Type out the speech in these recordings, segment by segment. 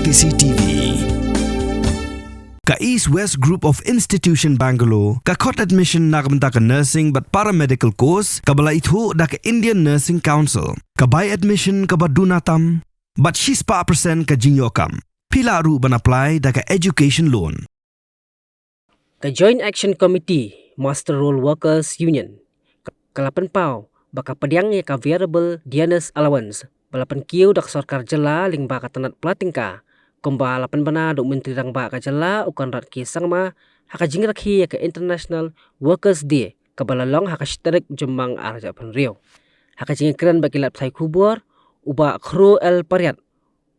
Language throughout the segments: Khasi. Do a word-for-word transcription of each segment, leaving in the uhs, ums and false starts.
C C T V. Ka East West Group of Institution Bangalore ka khot admission na ka bynta ka nursing bad paramedical course kaba la ithuh da ka Indian Nursing Council. Ka bai admission kaba duna tam bad shispah percent ka jingïoh kam. Phi lah ruh ban apply da ka education loan. Ka Joint Action Committee Muster Roll Workers Union ka la pynpaw ba ka pdiang ïa ka variable dearness allowance ba la pynkiew da ka sorkar jylla lyngba ka tnat pla tyngka, kumba la pynbna da u Myntri Rangbah ka jylla u Conrad K Sangma ha ka jingrakhe ïa ka International Workers Day kaba la long ha ka shi tarik Jymmang arhajar arphew hynriew. Ha ka jingïakren bad ki lad pathai khubor, u Bah Khroo L Pariat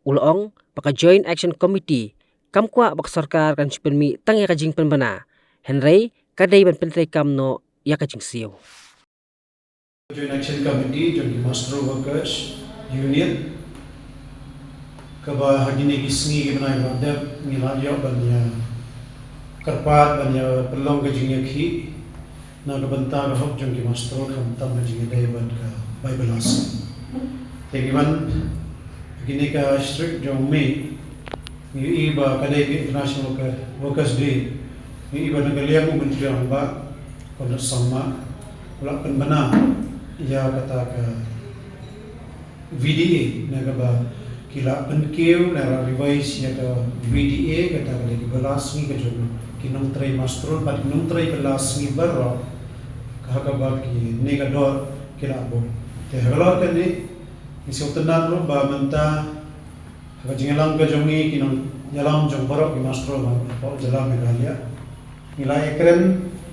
u la ong ba ka Joint Action Committee kam kwah ba ka sorkar kan shu pynmih tang ïa ka jingpynbna, hynrei ka dei ban pyntreikam noh ïa ka jingsiew. Joint Action Committee jong ki Muster Roll Workers Union, kaba ha kine ki sngi ki bnai ba la dep ngi la ïoh ban ïa kyrpad ban ïa pynlong ka jingïakhih na ka bynta ka hok jong ki muster roll, khamtam ka jingïadei bad ka bai bylla sngi. Te ngi wan ha kine ka shi tarik jong May, ngi ïohi ba ka dei ka International Worker-, Workers Day. Ngi ïohi ba na ka liang u Myntri Rangbah, Conrad Sangma, u la pynbna ïa kata ka V D A, na kaba ki la pynkiew, na la revise ïa ka V D A, kata ka dei ki bylla sngi ka jong ki nongtrei muster roll bad ki nongtrei bylla sngi baroh, ka ha kaba kine ka dor ki la buh. Te halor kane, ngi sngewtynnat ruh ba mynta ha ka jingïalang ka jong ngi ki nongïalam jong baroh ki muster roll hapoh jylla Meghalaya, ngi la ïakren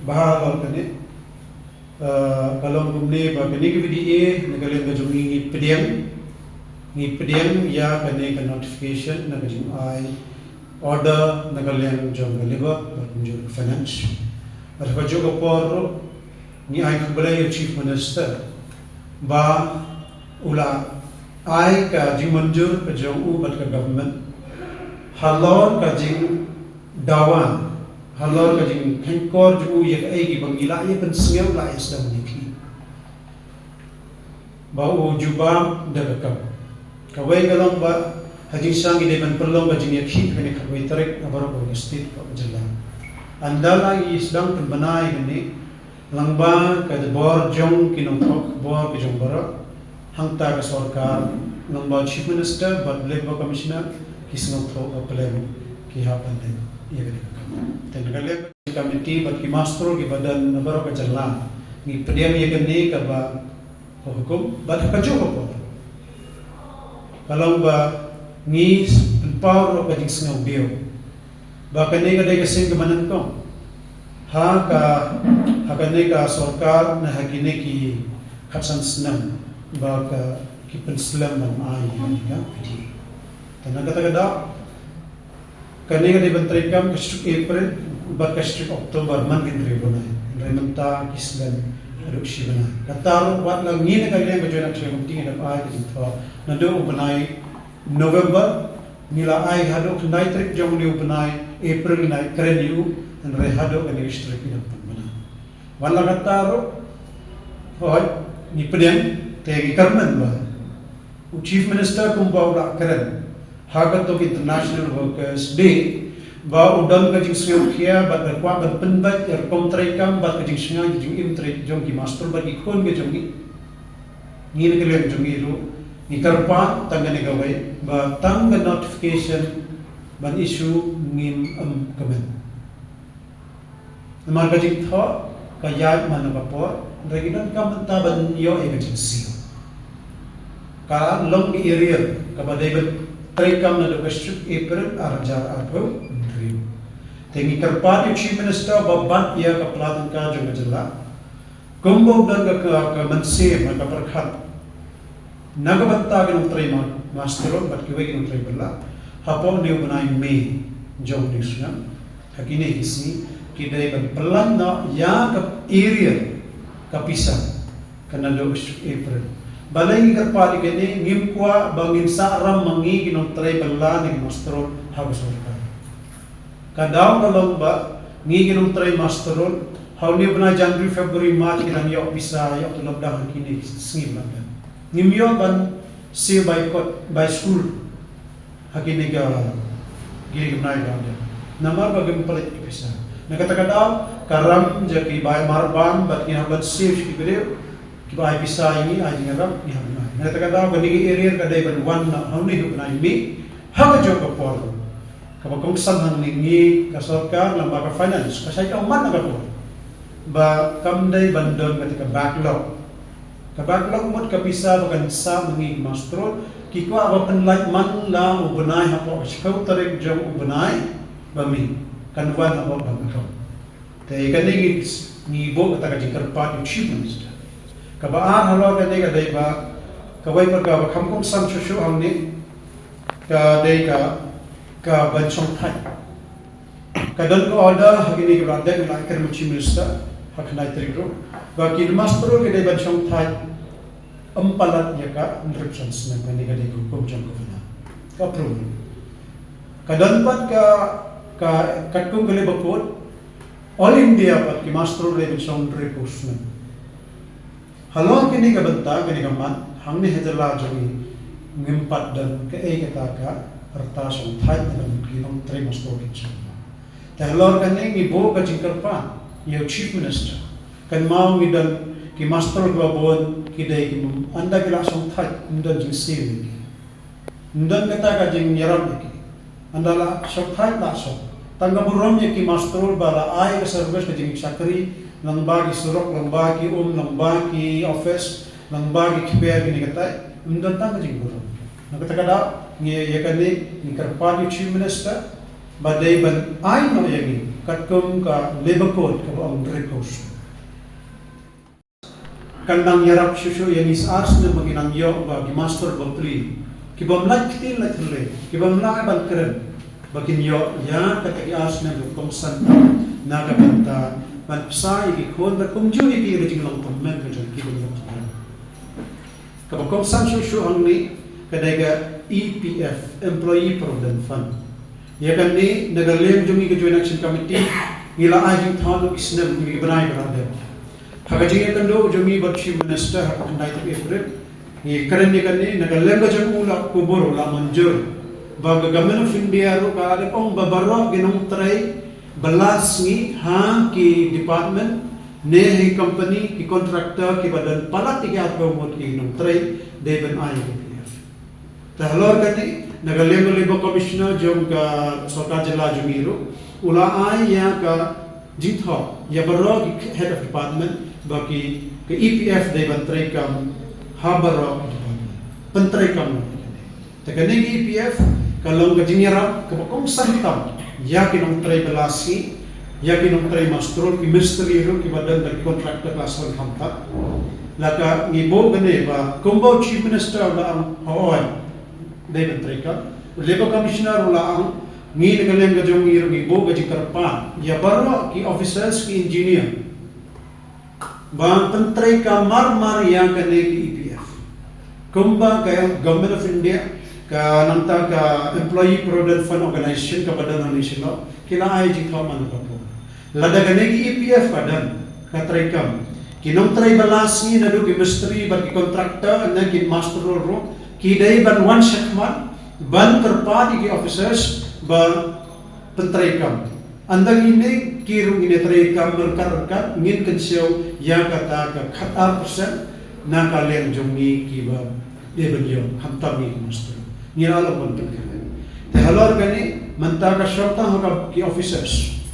bha halor kane. Ah, ka long kumne ba kane ka V D A na ka liang ka jong ngi ngi pdiang, ngi pdiang ïa kane ka notification na ka jingai order na ka liang jong ka Labour bad kumjuh ka Finance. Bad ha kajuh ka por ruh ngi ai khublei ïa u Chief Minister ba u la ai ka jingmynjur ka jong u bad ka government halor ka jingdawa, halor ka jingkheiñkor jong u ïa kaei kaba ngi la ïa pynsngew, la ïa sdang ïa ki. Ba u jubab da ka kam. Kawei ka long ba ha jingshisha ngi dei ban pynlong ka jingïakhih ha kane ka khatwei tarik ha baroh kawei ka state, baroh ka jylla. Ynda la ïa sdang pynbna ïa kane, lyngba ka bor jong ki nongthoh khubor ka jong baroh, hangta ka sorkar, lyngba u Chief Minister bad Labour Commissioner, ki sngewthuh ba pleng ki hap ban leh ïa kane ka kam. Te na ka liang ka committee bad ki muster roll kiba don na baroh ka jylla, ngi pdiang ïa kane kaba ka hukum bad ha kajuh ka por. Ka long ba ngi pynpaw ruh ka jingsngewbha ba kane ka dei ka sien kaba nyngkong ha ka, ha kane ka sorkar ne ha kine ki khatsan snem ba ka, ki pynslem ban ai ïa kane ka phi. Te na kata ka daw, kane ka dei ban treikam ka shi tarik April bad ka shi tarik October man ki hynriew bnai. Hynrei mynta ki slem haduh shi bnai. Kata ruh wat la ngi na ka liang ka Joint Action Committee ngi dang ai ka jingthoh naduh u bnai November, ngi la ai haduh khyndai tarik jong une u bnai April ngi la kren ïa u, hynrei haduh kane ka shi tarik ngi dang pynbna. Wat la kata ruh, hooid, ngi pdiang, te ngi kyrmen ba u Chief Minister kumba u la kren ha kato ka International Workers Day, ba u don ka jingsngewkhia bad ka kwah ban pynbeit ïa ka rukom treikam bad ka jingshngaiñ ka jingim trei jong ki muster roll bad ki khun ka jong ngi. Ngi na ka liang jong ngi ruh ngi kyrpad tang kane kawei ba tang ka notification ban issue ngim ym kmen. Namar ka jingthoh ka ïaid man la ka por, hynrei ngi donkam mynta ban ïoh ïa ka jingsiew. Ka long ka arrear kaba dei ban treikam naduh ka shi tarik April arhajar arphew hynriew. Te ngi kyrpad ïa u Chief Minister ba bat ïa ka pla tyngka jong ka jylla. Kumba u don ka, ka, ka mynsiem, ka pyrkhat na ka bynta ki nongtrei ma-, muster roll bad kiwei ki nongtrei bylla hapoh une u bnai May jong une u snem. Ha kine ki sngi ki dei ban pynlait noh ïa ka arrear ka pisa ka naduh u April. Balei ngi kyrpad ïa kane? Ngim kwah ba ngin sah ram ma ngi ki nongtrei bylla ne ki muster roll ha ka sorkar. Ka daw ka long ba ngi ki nongtrei muster roll ha une u bnai January, February, March ki dang ïoh pisa, ïoh tulop dang ha kine ki sngi ba la dep. Ngim ïoh ban siew bai kot, bai skul Ha kine ka, kine ki bnai ba dei. Namar ba kim pynlait ki pisa. Na kata ka daw, ka ram jong ki bai marbam bad ki hap ban save ki briew. Ki bai pisa ïa ngi, ai jingïarap, ngi hap ban ai. Na kata ka daw, kane ka arrear ka dei ban wan na hangne ha u bnai May. Ha kajuh ka por. Kaba kongsan hangne ngi ka sorkar, lyngba ka finance, ka shait ong man na ka por. Ba kam dei ban don kata ka backlog. Ka backlog mut ka pisa ba kan sah ma ngi ki master roll, ki kwah ba pynlait man la u bnai hapoh ka shiphew tarik jong u bnai ba May, kan wan hapoh bank account. Te kane ngi, ngi buh kata ka jingkyrpad ïa u Chief Minister. Kaba ar halor kane ka dei ba, kawei pat kaba kham kongsan shuh shuh hangne, ka dei ka, ka ban shongthait. Ka don ka order ha kine ki ba la dep, la kren ma u Chief Minister ha ka khyndai tarik ruh, ba ki master roll ki dei ban shongthait ym palat ïa ka hynriewphew san snem, kane ka dei ka hukum jong ka governor. Ka approve. Ka don pat ka, ka, katkum ka Labour Code, all India pat ki master roll dei ban shong hynriewphew snem. Halor kine ki bynta, kine ki mat, hangne ha jylla jong ngi ngim pat don kaei kata ka rta shongthait na ka bynta ki nongtrei master roll ki jong. Te halor kane ngi buh ka jingkyrpad ïa u Chief Minister. Kynmaw ngi don ki master roll kiba bun ki dei ki, ynda ki la shongthait ym don jingsiew. Ym don kata ka jingïarap ïa ki. Ynda la shongthait la shong. Tang ka burom ïa ki master roll ba la ai ka service, ka jingshakri, lyngba ki surok, lyngba ki um, lyngba ki office, lyngba ki kper, kine kitai. Ym don tang ka jingburom. Na kata ka daw, ngi ïa kane ngi kyrpad ïa u Chief Minister ba dei ban ai noh ïa ngi katkum ka Labour Code kaba ong hynriewphew snem. Kan nang ïarap shuh shuh ïa ngi sa ar snem ba ngin nang ïoh ba ki master bapli, ki bym lait ktien lait thymmai, ki bym lah ban kren, ba kin ïoh ïa kata ki ar snem ba kongsan na ka bynta ban bsa ïa ki khun, ban kumjuh ïa ki, ïa ka jinglong tymmen ka jong ki ban ïoh jingkren. Kaba kongsan shuh shuh hangne ka dei ka E P F, Employee Provident Fund. Ïa kane na ka liang jong ngi ka Joint Action Committee ngi la ai jingthoh ha ki snem, ha ki bnai ba la dep. Ha ka jingïakynduh jong ngi bad Chief Minister ha ka khyndai tarik April, ngi kren ïa kane, na ka liang ka jong u la kubur, u la mynjur ba ka Government of India ruh ka la dep ong ba baroh ki nongtrei ba la sngi ha ki department ne ha ki company, ki contractor kiba don palat ïa ki arphew ngut ki nongtrei dei ban ai ïa ka P F. Te halor kane, na ka liang ka Labour Commissioner jong ka sorkar jylla jong ngi ruh u la ai ïa ka jingthoh ïa baroh ki head of department ba ki, ka E P F dei ban treikam ha baroh ki department. Pyntreikam noh. Te kane ka E P F ka long ka jingïarap kaba kongsan tam ïa ki nongtrei ba la sngi, ïa ki nongtrei master roll, ki mistri ruh kiba don bad ki contractor ba la sngi khamtam. La ka ngi buh kane ba kumba u Chief Minister u la ong, hooid, dei ban treikam. U Labour Commissioner u la ong, ngi na ka liang ka jong ngi ruh ngi buh ka jingkyrpad ïa baroh ki officers, ki engineer, ban pyntreikam marmar ïa kane ka E P F. Kumba ka Government of India, ka nangta ka Employee Provident Fund Organization kaba don ha National Law, ki la ai jingthoh man ka por. Lada kane ka E P F ka don, ka treikam, ki nongtrei ba la sngi naduh ki mistri bad ki contractor ne ki master roll ruh, ki dei ban wan shakhmat ban kyrpad ïa ki officers ba pyntreikam. Ynda ngin ïa ki ruh ngin ïa treikam ryngkat ryngkat, ngin kynshew ïa kata ka khatar percent na ka liang jong ngi kiba dei ban ïoh, khamtam ngi ki master. Ngi la long ban pynkynmaw. Te halor kane, mynta ka shong tang ha ka ki officers.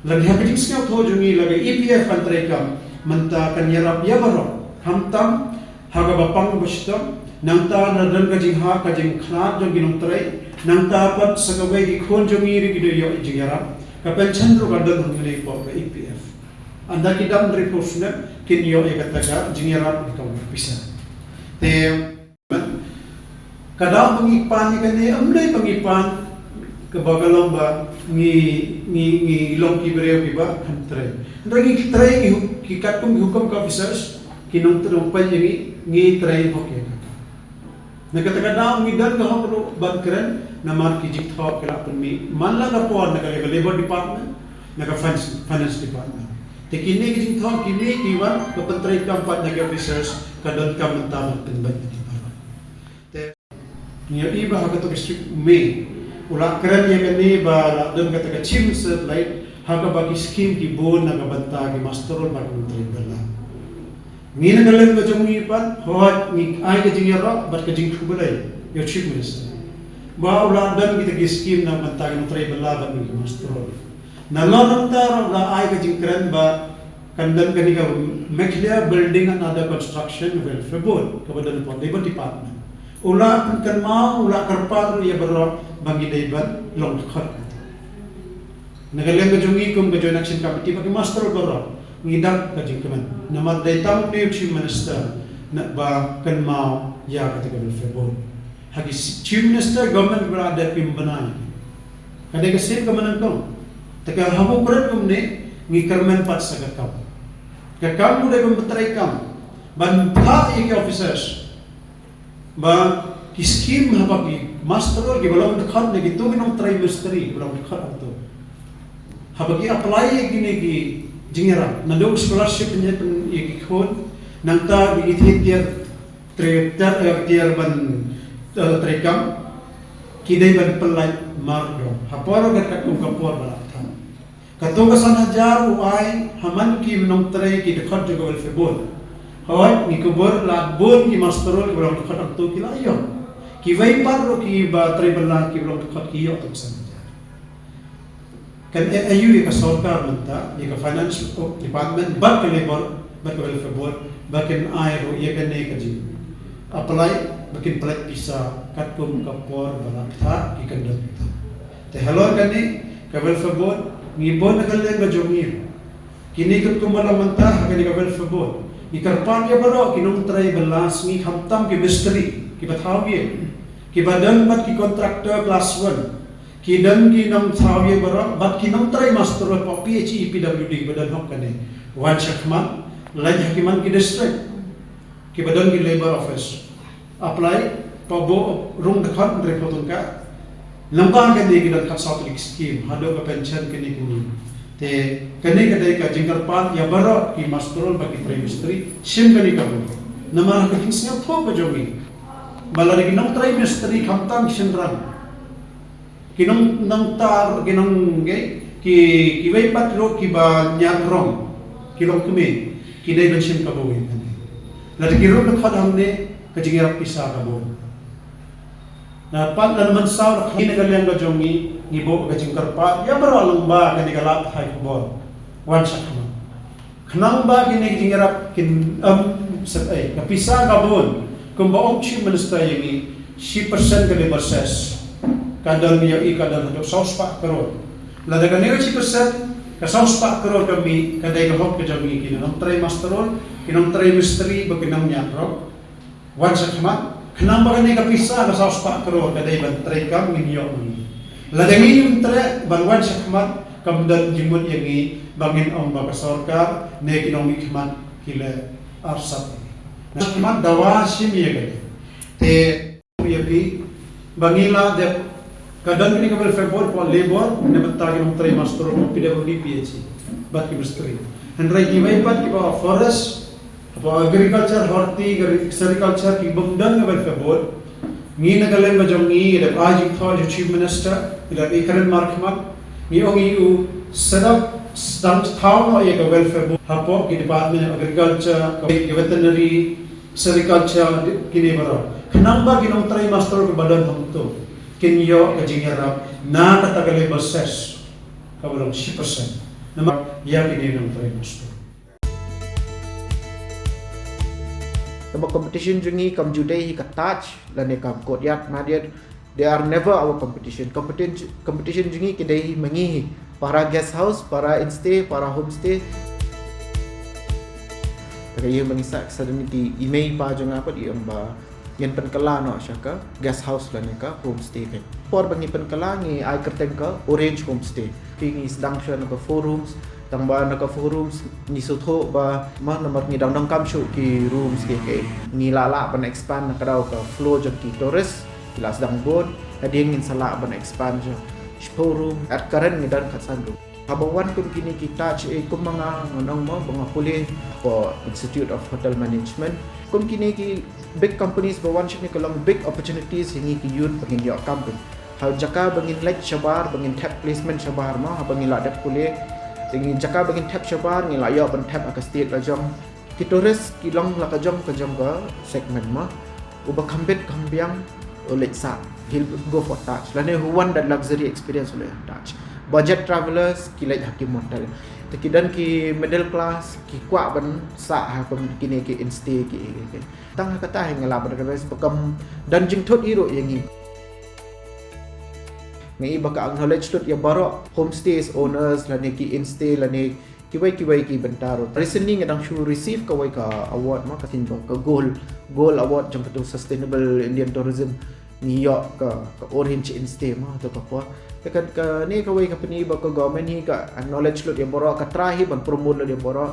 Lada ha ka jingsngewthuh jong ngi la ka E P F kan treikam, mynta kan ïarap ïa baroh, khamtam ha kaba pang ba shitom, nangta na don ka jinghap ka jingkhlad jong ki nongtrei, nangta pat sa kawei ki khun jong ngi ruh ki dei ïoh jingïarap, ka pension ruh ka don hangne hapoh ka E P F. Ynda ki dap hynriewphew snem kin ïoh ïa kata ka jingïarap ka pisa. Te ka daw ba ngi pan ïa kane, ym dei ba ngi pan kaba ka long ba ngi, ngi, ngi long ki briew kiba khlem trei. Hynrei ngi trei, ngi hu-, ki katkum ki hukum ka officers, ki nongtrei nongpeit ïa ngi, ngi trei hok ïa kata. Na kata ka daw ngi don ka hok ruh ban kren, namar ki jingthoh ki la pynmih man la ka por na ka Labour Department, na ka Finance, Finance Department. Te kine ki jingthoh kine ki wan ka pyntreikam pat na ki officers, ka donkam mynta ban pynbeit ïa ki baroh. Te Ngi ïohi ba ha kato ka shi May u la kren ïa kane ba la don kata ka Chief Minister's Light ha kaba ki skim ki bun na ka bynta ki master roll bad ki nongtrei bylla. Ngi na ka liang ka jong ngi pat, hooid ngi ai ka jingïaroh bad ka jingkhublei ïa u Chief Minister ba u la don kita ki skim na ka bynta ki nongtrei bylla bad ki master roll. Nalor nangta ruh u la ai ka jingkren ba kan don kane ka Meghalaya Building and Other Construction Welfare Board kaba don hapoh Labour Department. U la pynkynmaw, u la kyrpad ruh ïa baroh ba ngi dei ban long dkhot. Na ka liang ka jong ngi kum ka Joint Action Committee bad ki master roll baroh ngi dap ka jingkmen. Namar dei tang une u Chief Minister na ba kynmaw ïa kata ka Welfare Board. Ha ki Chief Minister, Government ba la dep kim bnai. Ka dei ka sien ka mynnyngkong. Te ka ha u pret kumne ngi kyrmen pat sa ka kam. Ka kam u dei ban pyntrei kam ban phah ïa ki officers ba ki skim haba ki master roll kiba long dkhot ne kito ki nongtrei mistri ba long dkhot hangto. Haba ki apply ïa kine ki jingïarap naduh scholarship ne pyn ïa ki khun nangta ba ki thie tiar trei tiar eh, tiar ban eh, trei kam ki dei ban pynlait mark dong. Ha por ka katkum ka por ba la kthang. Kato ka san hajar u ai ha man ki nongtrei ki dkhot jong ka Welfare Board. Hooid ngi kubur la bun ki master roll kiba long dkhot hangto ki la ïoh. Kiwei pat ruh kiba trei bylla kiba long dkhot ki ïoh to ka san hajar. Kan eh aïu ïa ka sorkar mynta, ïa ka Finance Department bad ka Labour bad ka Welfare Board ba kin ai ruh ïa kane ka jing apply ba kin pynlait pisa katkum ka por ba la kthah ki kyndon. Te halor kane ka Welfare Board ngi bun na ka liang ka jong ngi. Kine katkum ba long mynta ha kane ka Welfare Board ngi kyrpad ïa baroh ki nongtrei bylla sngi khamtam ki mistri kiba thaw ïing kiba don bad ki contractor class one. Ki don ki nongthaw ïing baroh bad ki nongtrei master roll hapoh P H E, P W D ba don hok kane. Wan shakhmat, leit ha ki man ki district kiba don ki labour office. Apply, paw buh rung dkhot hynriew phew tyngka. Lyngba kane ki don khatsaw tylli ki skim, haduh ka pension kine kine. Te kane ka dei ka jingkyrpad ïa baroh ki master roll bad ki trei mistri shim kane ka buh. Namar ka jingsngewthuh ka jong ngi ba lada ki nongtrei mistri khamtam ki shynrang, ki nong, nongtar, ki nong, ki, ki, kiwei pat ruh kiba ñiad rong, ki longkmie, ki dei ban shim ka buh ïa kane. Lada ki rung dkhot hangne, ka jingïarap pisa ka bun. Na pat lada mynsaw ruh ha kane ka liang ka jong ngi, ngi buh ka jingkyrpad ïa baroh lyngba kane ka lad pathai khubor. Wan shakhmat. Khnang ba kine ki jingïarap kin ym sep ei, ka pisa ka bun, kumba ong u Chief Minister ïa ngi, shi percent ka labour cess ka don, ïohi ka don haduh saw spah klur. Lada kane ka shi percent, ka saw spah klur ka mih, ka dei ka hok ka jong ngi ki nongtrei master roll, ki nongtrei mistri bad ki nongñiad rong. Wan shakhmat, khnang ba kane ka pisa ka saw spah klur ka dei ban trei kam ngin ïoh ma ngi. Lada ngim treh ban wan shakhmat, kam don jingmut ïa ngi ba ngin ong ba ka sorkar ne ki nongmihkhmat ki la arsap ïa ngi. Shakhmat dawa shim ïa kane. Te ïa phi ba ngi la dep, ka don kane ka Welfare Board hapoh Labour na bynta ki nongtrei master roll, P W D, P H E bad ki mistri. Hynrei kiwei pat kiba forest, hapoh agriculture, horti, agri-, sericulture, ki bym don ka Welfare Board. Ngi na ka liang ka jong ngi, da ka jingthoh jong u Chief Minister, da ka kren markhmat, ngi ong ïa u set up, sdang thaw noh ïa ka Welfare Board hapoh ki Department of Agriculture, ka, ka Veterinary, Sericulture, kine baroh. Khnang ba ki nongtrei master roll kiba don hangto kin ïoh ka jingïarap na kata ka labour cess kaba long shi percent. Namar ïa kine nongtrei master roll. Te ba competition jong ngi kam ju dei hi ka Taj lane kam Courtyard Marriott, they are never our competition. Competition, competition jong ngi ki dei hi ma ngi hi, para guest house, para instay, para homestay. Te ka ïing ba ngi sah, sah da ngi, i mei i pa jong nga pat i ong ba ngin pynkylla noh sha ka guest house lane ka homestay. Ka por ba ngi pynkylla ngi ai kyrteng ka Orange Homestay. Phi, ngi sdang shuwa na ka four rooms, tang ba na ka four rooms ngi sngewthuh ba ma namar ngi dang donkam shuh ki rooms ki, ki ngi lah lah ban expand na ka daw ka flow jong ki tourist. Ki la sdang bun, hadien ngin sa lah ban expand sha shiphew room, at current ngi don khatsan room. Haba wan kum kine ki Taj, eh, kum ma nga ngan ong mo ba nga pule for Institute of Hotel Management. Kum kine ki big companies ba wan shane ka long big opportunities ïa ngi ki youth ba ngin ïoh kam pyn. Ha jaka ba ngin leit shabar, ba ngin thep placement shabar mo, haba ngin la dep pule. Te ngi jaka ba ngin thep shabar, ngin la ïoh ban thep ha ka state la jong. Ki tourist ki long la ka jong ka jong ka segment mo. Uba kham bit kham biang u leit sah, he'll go for Taj. Lane who want that luxury experience u leit Taj. Budget travelers ki leit ha ki motel. Te ki don ki middle class ki kwah ban sah ha kum kine ki instay ki, ki, ki. Tang ha kata hi nga lah ban realize ba kam don jingthut hi ruh ïa ngi. Nga i ba ka acknowledge lut ïa baroh homestays owners lane ki instay lane kiwei kiwei ki bynta ruh. Recently nga dang shu receive kawei ka award mo, ka sien ba ka gold, gold award jong katu Sustainable Indian Tourism. Ngi ïoh ka, ka Orange Instay mo, tu ka por. Te ka, kane kawei ka pyni ba ka government hi ka acknowledge lut ïa baroh, ka try hi ban promote lut ïa baroh.